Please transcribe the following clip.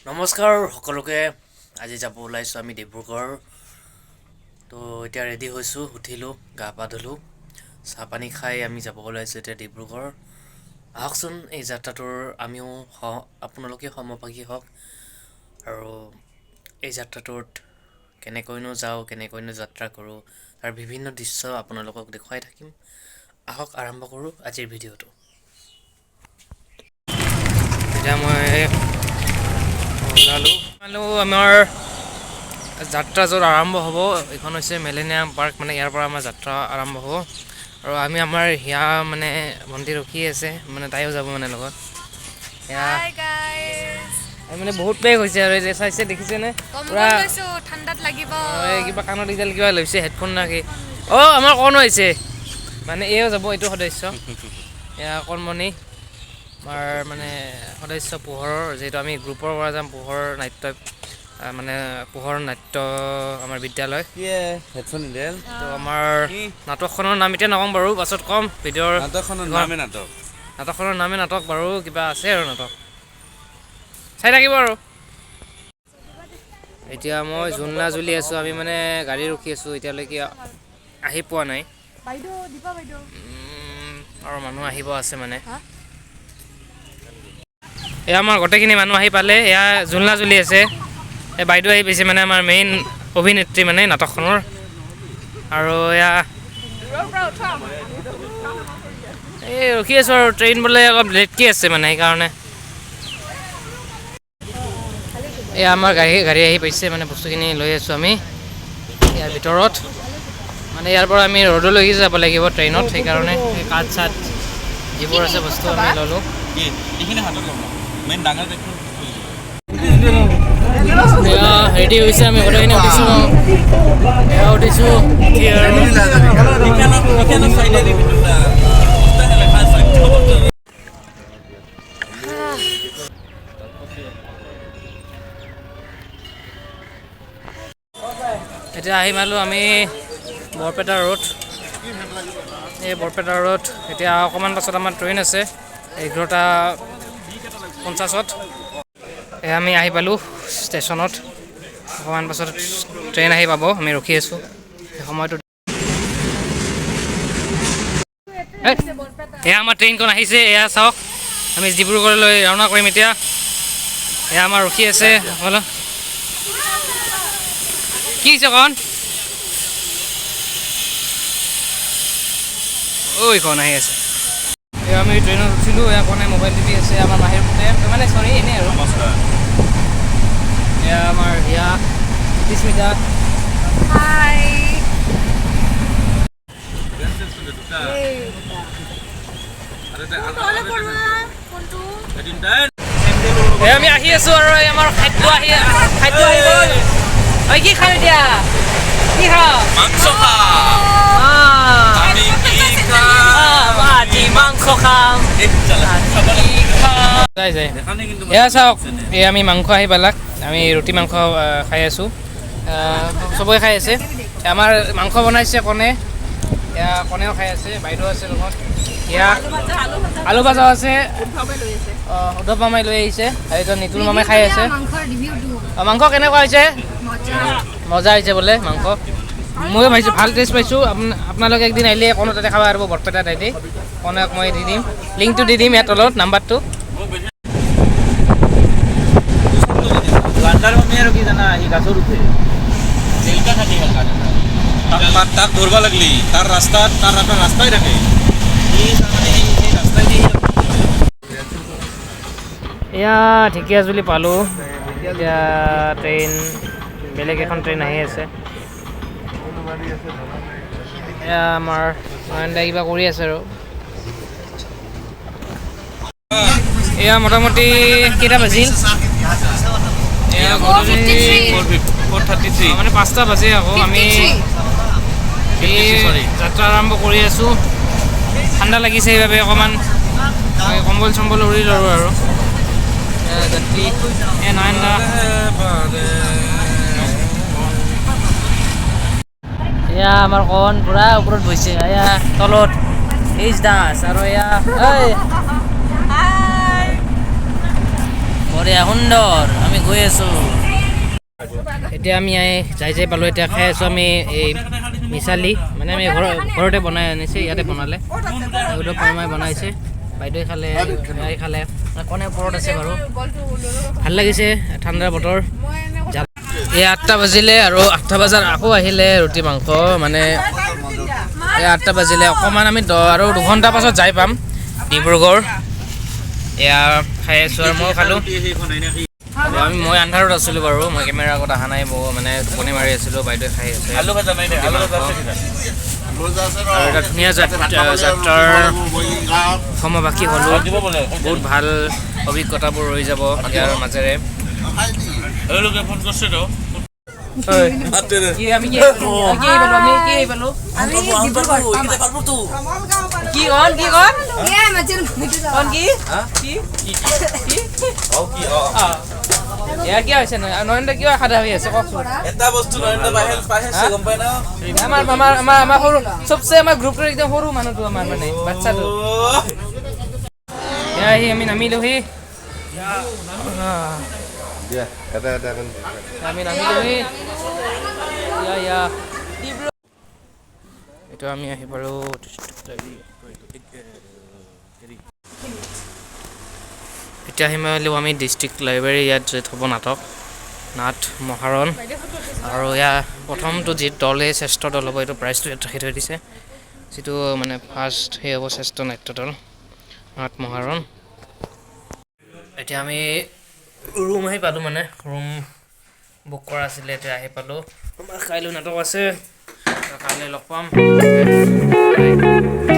নমস্কাৰ সকলোকে। আজি যাব ওলাইছোঁ আমি ডিব্ৰুগড়। তো এতিয়া ৰেডি হৈছোঁ, উঠিলোঁ, গা পা ধুলোঁ, চাহ পানী খাই আমি যাব ওলাইছোঁ এতিয়া ডিব্ৰুগড়। আহকচোন এই যাত্ৰাটোৰ আমিও আপোনালোকে সমভাগী হওক আৰু এই যাত্ৰাটোত কেনেকৈনো যাওঁ, কেনেকৈনো যাত্ৰা কৰোঁ তাৰ বিভিন্ন দৃশ্য আপোনালোকক দেখুৱাই থাকিম। আহক আৰম্ভ কৰোঁ আজিৰ ভিডিঅ'টো। এতিয়া মই ওলালোঁ। আমাৰ যাত্ৰা য'ত আৰম্ভ হ'ব এইখন হৈছে মিলেনিয়াম পাৰ্ক, মানে ইয়াৰ পৰা আমাৰ যাত্ৰা আৰম্ভ হ'ব। আৰু আমি আমাৰ হিয়া মানে ভণ্টি ৰখি আছে, মানে তাইও যাব মানে লগত। মানে বহুত বেগ হৈছে আৰু এতিয়া চাইছে দেখিছেনে পুৰা ঠাণ্ডাত লাগিব। কিবা কাণত এইডাল কিবা লৈছে হেডফোন না কি। অ' আমাৰ কণ হৈছে, মানে এও যাব, এইটো সদস্য এয়া কণমণি আমাৰ মানে সদস্য পোহৰৰ, যিহেতু আমি গ্ৰুপৰ পৰা যাম পোহৰ নাট্য, মানে পোহৰ নাট্য আমাৰ বিদ্যালয়। তো আমাৰ নাটকখনৰ নাম এতিয়া নক'ম বাৰু, পাছত ক'ম ভিডিঅ'ৰ। নাটকখনৰ নামে নাটক বাৰু, কিবা আছে আৰু নাটক চাই থাকিব। আৰু এতিয়া মই জোলনা জুলি আছোঁ, আমি মানে গাড়ী ৰখি আছোঁ, এতিয়ালৈকে আহি পোৱা নাই আৰু মানুহ আহিব আছে। মানে এয়া আমাৰ গোটেইখিনি মানুহ আহি পালে, এয়া জোলনা জুলি আছে, এই বাইদেউ আহি পাইছে, মানে আমাৰ মেইন অভিনেত্ৰী মানে নাটকখনৰ। আৰু এয়া এই ৰখি আছোঁ আৰু ট্ৰেইন বোলে অলপ লেটকৈ আছে মানে সেইকাৰণে। এয়া আমাৰ গাড়ী আহি পাইছে, মানে বস্তুখিনি লৈ আছোঁ আমি ইয়াৰ ভিতৰত। মানে ইয়াৰ পৰা আমি ৰ'দলৈকে যাব লাগিব ট্ৰেইনত, সেইকাৰণে এই কাঠ চাট যিবোৰ আছে বস্তু আমি ল'লোঁ। এয়া ৰেডি হৈছে, আমি গোটেইখিনি উঠিছোঁ, এয়া উঠিছোঁ উঠি আৰু এতিয়া আহি পালোঁ আমি বৰপেটা ৰোড। এই বৰপেটা ৰোড এতিয়া অকণমান পাছত আমাৰ ট্ৰেইন আছে 11:50। এয়া আমি আহি পালোঁ ষ্টেচনত, অকণমান পাছত ট্ৰেইন আহি পাব, আমি ৰখি আছোঁ সেই সময়টো। এয়া আমাৰ ট্ৰেইনখন আহিছে, এয়া চাওক, আমি ডিব্ৰুগড়লৈ ৰাওনা কৰিম এতিয়া। এয়া আমাৰ ৰখি আছে। হ'ল কি হৈছে কণ? ঐ এইখন আহি আছে। এয়া আমি ট্ৰেইনত উঠিলোঁ, এয়া কণে মোবাইল টিপি আছে, আমাৰ মাহীৰ পুতেক, মানে চৰি এনেই আৰু। এয়া আমাৰ হিয়া স্মিতা। এয়া আমি আহি আছোঁ আৰু এই আমাৰ খাদ্য আহি গ'ল। ঐ কি খাম এতিয়া? কি খাম? মাংস খাম। আমি কি খাম? আজি মাংস খাম। এয়া চাওক, এই আমি মাংস আহি পালাক, আমি ৰুটি মাংস খাই আছোঁ, চবেই খাই আছে। আমাৰ মাংস বনাইছে কণে, এয়া কণেও খাই আছে, বাইদেউ আছে লগত, এয়া আলু ভাজাও আছে, উদ্ধৱ মামাই লৈ আহিছে, আৰু নিতুল মামাই খাই আছে। মাংস কেনেকুৱা হৈছে? মজা হৈছে বোলে মাংস, ময়ো ভাবিছোঁ ভাল টেষ্ট পাইছোঁ। আপোনালোকে একদিন আহিলে কণো তাতে খাব পাৰিব, বৰপেটাত আহিলে কণক মই দি দিম, লিংকটো দি দিম ইয়াৰ তলত নাম্বাৰটো। তাক ধৰবা লাগলি তাৰ ৰাস্তাত, তাৰ এটা ৰাস্তাই থাকে। এয়া ঢেকীয়াজুলি পালোঁ। এতিয়া ট্ৰেইন বেলেগ এখন ট্ৰেইন আহি আছে। এয়া আমাৰ নয়নদাই কিবা কৰি আছে আৰু। এয়া মোটামুটি কেইটা বাজিল? এয়া 4:33, মানে 5টা বাজে। আকৌ আমি যাত্ৰা আৰম্ভ কৰি আছোঁ। ঠাণ্ডা লাগিছে সেইবাবে অকণমান কম্বল চম্বল উৰি ল'লোঁ আৰু। যাত্ৰী এ নয়নদা। এয়া আমাৰ কণ পুৰা ওপৰত বহিছে, এয়া তলত এইচ দাস আৰু এয়া বঢ়িয়া সুন্দৰ। আমি গৈ আছোঁ। এতিয়া আমি এই যাই যাই পালোঁ। এতিয়া খাই আছোঁ আমি এই মিছালি, মানে আমি ঘৰতে বনাই আনিছে, ইয়াতে বনালে। বাইদেউ মামাই বনাইছে, বাইদেৱে খালে, এই খালে, কণে ওপৰত আছে বাৰু। ভাল লাগিছে, ঠাণ্ডা বতৰ। এই 8টা বাজিলে আৰু 8টা বজাত আকৌ আহিলে ৰুটি মাংস। মানে এই 8টা বাজিলে অকণমান আমি আৰু 2 ঘণ্টা পাছত যাই পাম ডিব্ৰুগড়। এয়া খাই আছোঁ আৰু ময়ো খালোঁ। আৰু মই আন্ধাৰত আছিলোঁ বাৰু, মই কেমেৰাৰ আগত অহা নাই, বহু মানে টোপনি মাৰি আছিলোঁ। বাইদেৱে খাই আছে আলু ভাজা নাই দে, আলু ভাজা আছে কিবা? আৰু এটা ধুনীয়া যাত্ৰাৰ সমভাগী হ'লোঁ। দিব বোলে। বহুত ভাল অভিজ্ঞতাবোৰ ৰৈ যাব ইয়াৰ মাজেৰে। এওঁলোকে ফোন কৰিছে তো। কি আমি কি কি আহি পালো, আমি কি আহি পালো? আমি ডিব্ৰুগড়। কি কন, কি কন? এয়া মাজিৰ। কন কি কি কি কি? এয়া কি হৈছে? নয়নদা কিয় সাদা হৈ আছে কওকচোন? এটা বস্তু নৰেন্দ্ৰ বাহিৰ পাইছে, গম পাই না? আমাৰ আমাৰ আমাৰ আমাৰ সৰু, চবচে আমাৰ গ্ৰুপটোৰ একদম সৰু মানুহটো, আমাৰ মানে বাচ্ছাটো। এয়া আহি আমি নামিলোহি। এটা এটা। আমি নামিলোহি। ইয়া ইয়া এইটো আমি আহি পালোঁ। এতিয়া আহি পালোঁ আমি ডিষ্ট্ৰিক্ট লাইব্ৰেৰী। ইয়াত য'ত হ'ব নাটক, নাট মহাৰণ। আৰু ইয়াৰ প্ৰথমটো যি দলে শ্ৰেষ্ঠ দল হ'ব, এইটো প্ৰাইজটো ইয়াত ৰাখি থৈ দিছে। যিটো মানে ফাৰ্ষ্ট সেই হ'ব শ্ৰেষ্ঠ নাট্য দল নাট মহাৰণ। এতিয়া আমি ৰুম আহি পালোঁ, মানে ৰুম বুক কৰা আছিলে, এতিয়া আহি পালোঁ। আমাৰ কাইলৈ নাটক আছে, কাইলৈ লগ পাম। বাই।